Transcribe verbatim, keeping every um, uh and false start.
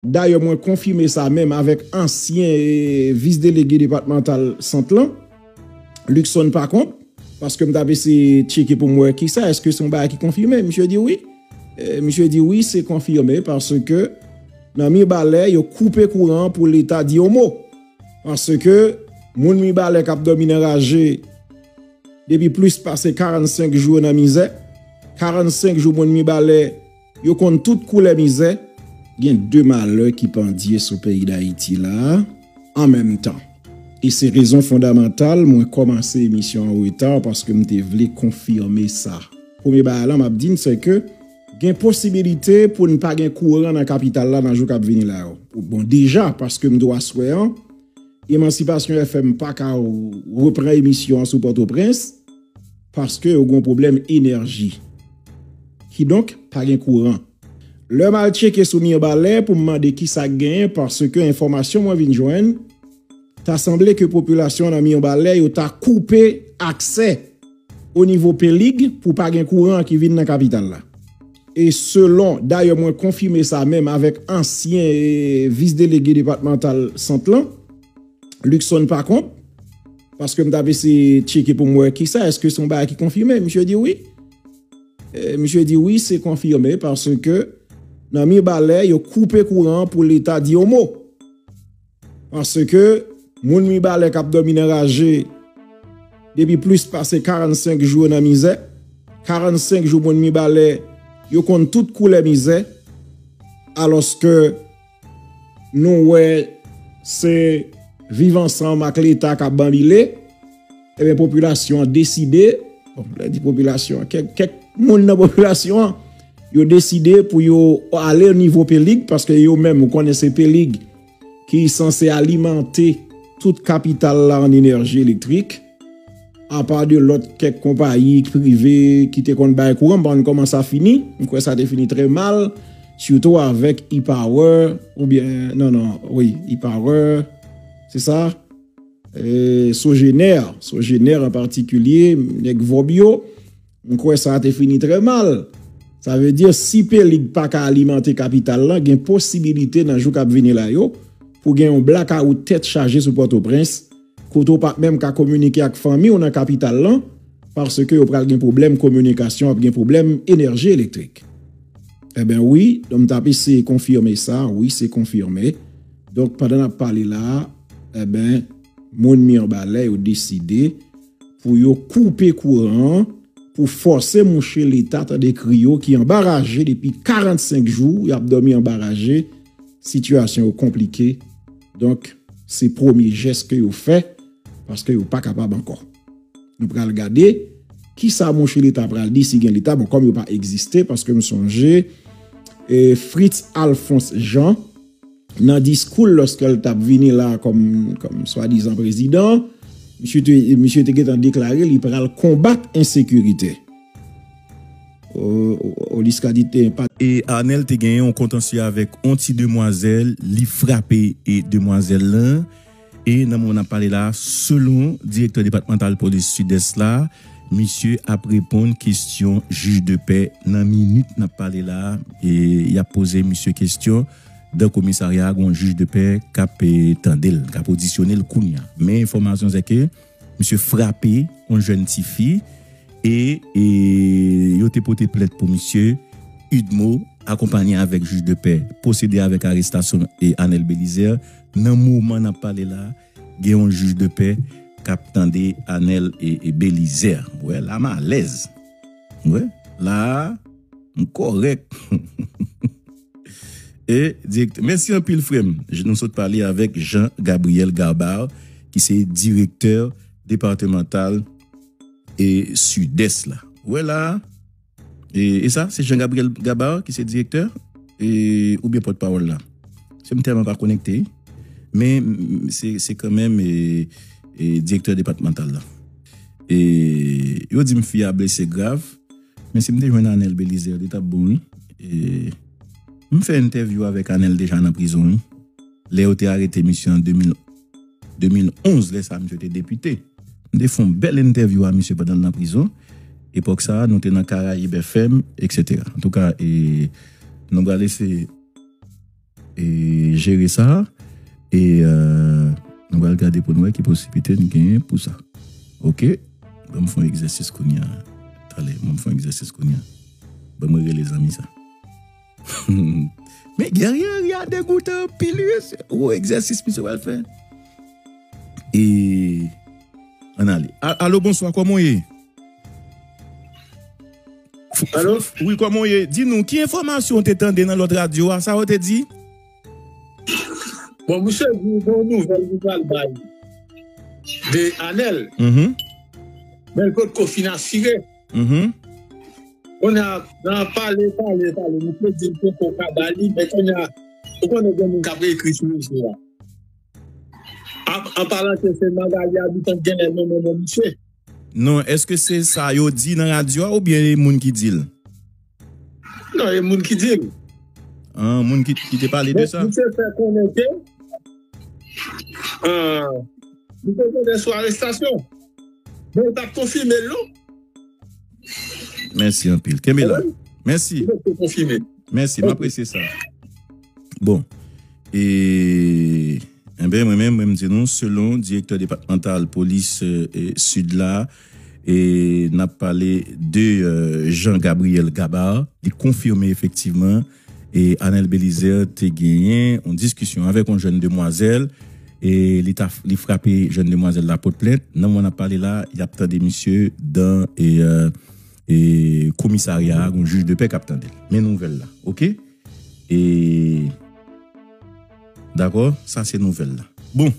Dayè, mwen konfime sa menm avèk ansyen, e, vis delege depatmantal Sant lan, Luckson Pacomte, paske m t ap eseye tcheke pou m wè kisa, èske se yon bagay ki konfime. Misye di wi. E, misye di wi, se konfime, paske nan Mibalè, yo koupe kouran pou Leta di yon mo. Paske moun Mibalè k ap dòmi nan raje depi plis pase karannsenk jou yo nan mizè. Karannsenk jou moun Mibalè, yo konn tout koulè mizè. Gen de malè ki pandye sou peyi Dayiti la an menm tan. E se rezon fondamantal mwen kòmanse emisyon an reta, paske m te vle konfime sa. Premye bagay la, m ap di n, se ke gen posibilite pou n pa gen kouran nan kapital la nan jou k ap vini la yo. Bon, deja, paske m dwe aswè an, Emansipasyon F M pa ka repran emisyon an sou Pòtoprens, paske yo gen yon pwoblèm enèji. Kidonk, pa gen kouran. Lè m al tcheke sou Mibalè pou m mande kisa k genyen, paske enfòmasyon mwen vin jwenn, ta sanble ke popilasyon nan Mibalè yo ta koupe aksè o nivo Pelig pou pa gen kouran ki vin nan kapital la. E selon, dayè, mwen konfime sa menm avèk ansyen, e, vis delege depatmantal Sant lan, Luckson Pacomte, paske m t ap eseye tcheke pou m wè kisa, èske se yon bagay ki konfime. Misye di wi. E, misye di wi, se konfime, paske nan Mibalè, yo koupe kouran pou Leta di yon mo. Paske moun Mibalè k ap dòmi nan raje depi plis pase karannsenk jou yo nan mizè. Karannsenk jou moun Mibalè, yo konn tout koulè mizè. Alòske nou wè se viv ansanm ak Leta k ap banbile. Ebyen, popilasyon an deside, bon, lè di popilasyon an, kèk, kèk moun nan popilasyon an, yo deside pou yo ale nivo Pelig, paske yo menm, ou konnen se Pelig ki sanse alimante tout kapital la an enèji elektrik, apa de lòt kèk konpayi prive ki te konn bay kouran, m pa konn kòman sa fini, m kwè sa te fini trè mal, sitou avèk E-Power, oubyen, non, non, wi, E-Power, se sa, e, Sogener, Sogener an patikilye, nèg Vòb yo, m kwè sa te fini trè mal. Sa vle di, si Pelig pa ka alimante kapital lan, gen posibilite nan jou k ap vini la yo, pou gen yon blakawout tèt chaje sou Pòtoprens, kote w p ap menm ka kominike ak fanmi w nan kapital lan, paske yo pral gen pwoblèm kominikasyon, ap gen pwoblèm enèji elektrik. Ebyen wi, donk m t ap eseye konfime sa, wi, se konfime. Donk, pandan n ap pale la a, ebyen, moun Mibalè yo deside pou yo koupe kouran an, pou fòse mouche Leta tande kri yo ki anba raje depi karannsenk jou, y ap dòmi anba raje, sitiyasyon yo konplike. Donk, se premye jès ke yo fè, paske yo pa kapab ankò. Nou pral gade kisa mouche Leta pral di, si gen Leta, bon, kòm yo pa egziste, paske m sonje, e, Fritz Alphonse Jean, nan diskou l, lòske l t ap vini la kòm, kòm swadizan prezidan, misye te, misye te gentan deklare li pral konbat ensekirite. O, o, Oliska di te pa. E Arnel te genyen yon kontansye avèk yon ti demwazèl, li frape e demwazèl lan. E nan moman n ap pale la, selon direktè depatmantal polis Sidès la, misye ap reponn kesyon jij de pè nan minit n ap pale la. E y ap poze misye kesyon dan komisarya a, gen yon jij de pè k ap, e, tande l, k ap odisyone l kounye a. Men enfòmasyon se ke misye frape yon jèn tifi e, e yo te pote plent pou misye. UDMO, akonpanye avèk jij de pè, pwosede avèk arestasyon, e, Arnel Belizaire. Nan moman n ap pale la, gen yon jij de pè k ap tande Arnel e, e Belizaire. Wè, la m alèz. Wè, la, m kòrèk. E direktè, mèsi anpil, frè m. Nou sot pale avèk Jean Gabriel Gabar, ki se direktè depatmantal e Sidès la. Wè la, e, e sa, se Jean Gabriel Gabar ki se direktè, e, oubyen pòtpawòl la. Se m tèlman pa konekte, wi. Men, m, se, se kanmenm, e, e, direktè depatmantal la. E, yo di m fi a blese grav, men si m te jwenn Arnel Belizaire, li t ap bon, wi. E, m fè entèvyou avèk Arnel deja nan prizon, wi. Lè yo te arete misye an de mil, de mil onz, lè sa misye te depite. M te fè yon bèl entèvyou a misye pandan l nan prizon. Epòk sa a, nou te nan Karayib F M, etsetera. Antouka, e, nou pral eseye, e, jere sa. E, euh, nou pral gade pou n wè ki posiblite n genyen pou sa. Oke? Ban m fè yon egzèsis kounye a. Talè, ban m fè yon egzèsis kounye a. Ban m rele zanmi sa. Men Guerrier a degoutan anpil, wi. Se yon egzèsis misye pral fè. E, ann ale. A- Alo, bonswa, kòman w ye? F- Alo? F- Wi, kòman w ye? Di nou, ki enfòmasyon w te tande nan lòt radyo a? Sa yo te di? Bon, misye di gon nouvèl li pral bay de Anèl. Mhm. Men l potko fin asire. Mhm. Kounye a, nan pale, pale, pale, misye di l potko ka ba li, men kounye a, ou konnen gen moun k ap ekri sou rezo a. An, an palan ke se Magali Abitan k genlè nonmen non misye. Non, èske se sa yo di nan radyo a oubyen e moun ki di l? Non, e moun ki di l. Ah, moun ki, ki te pale de sa? Misye fè konnen ke, ah, li te konnen sou arestasyon. Men yo pa t konfime l non. Mèsi anpil. Kenbe la. Mèsi. Mèsi, m apresye sa. Bon. E, enben, mwen menm, mwen m di nou, selon direktè depatmantal polis, e, Sid la, e n ap pale de, e, Jean Gabriel Gabar, li konfime efektivman, e Anèl Belizaire te genyen yon diskisyon avèk yon jèn demwazèl, e li ta, li frape jèn demwazèl la pot plent. Nan moman n ap pale la, y ap tande misye dan, e, e, e komisarya a, gon jij de pè k ap tande l. Men nouvèl la, oke? E, dakò, sa se nouvèl la. Bon,